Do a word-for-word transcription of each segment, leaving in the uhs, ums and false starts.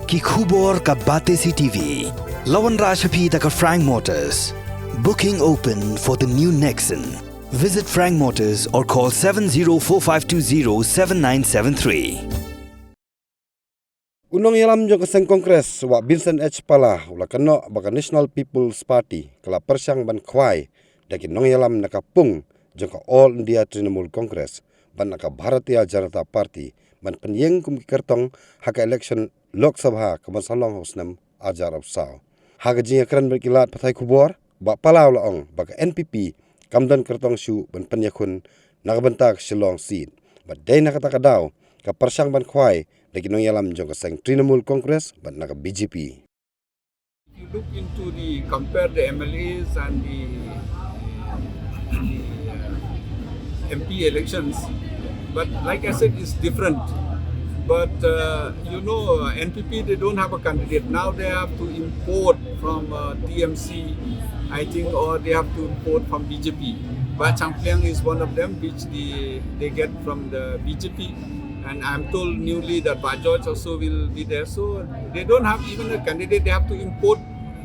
Ki khubor ka Batesi T V. La wanrah sha phi da ka Frank Motors. Booking open for the new Nexon. Visit Frank Motors or call seven zero four five two zero seven nine seven three. U nongïalam jong ka seng Congress, Bah Vincent H Pala, u la kynnoh ba ka National People's Party ka la pyrshang ban khwai da ki nongïalam na ka pung jong ka All India Trinamool Congress bad na ka Bharatiya Janata Party ban pynïeng kum ki kyrtong ha ka election Lok Sabha ka ban sa long ha u snem ar hajar arphew saw. Ha ka jingïakren bad ki lad pathai khubor, Bah Pala u la ong ba ka N P P kam don kyrtong shuh ban pynïakhun na ka bynta ka Shillong seat. Bad dei na kata ka daw ka pyrshang ban khwai da ki nongïalam jong ka seng Trinamool Congress bad na ka B J P. If you look into the, compare the M L As and the, the uh, M P elections, but like I said, it's different. But uh, you know, uh, N P P, they don't have a candidate. Now they have to import from uh, T M C, I think, or they have to import from B J P. Bah Chang Pliang is one of them, which the, they get from the B J P. And I'm told newly that Bah George also will be there. So they don't have even a candidate. They have to import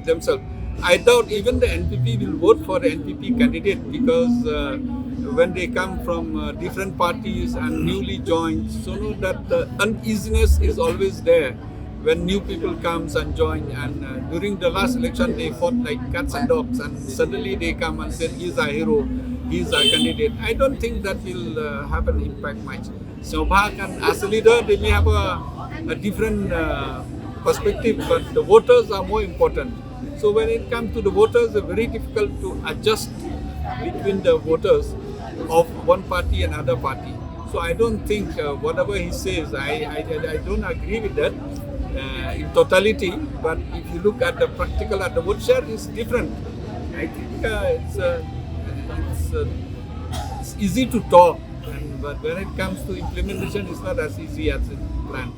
themselves. I doubt even the N P P will vote for the N P P candidate because uh, when they come from uh, different parties and newly joined, so know that the uneasiness is always there when new people comes and join. And uh, during the last election, they fought like cats and dogs, and suddenly they come and said, "He's our hero, he's our candidate." I don't think that will uh, have an impact much. So Bah, and as a leader, they may have a, a different uh, perspective, but the voters are more important. So when it comes to the voters, it's very difficult to adjust between the voters of one party and other party. So I don't think uh, whatever he says, I, I, I don't agree with that uh, in totality. But if you look at the practical, at the vote share, it's different. I think uh, it's, uh, it's, uh, it's easy to talk, and, but when it comes to implementation, it's not as easy as it planned.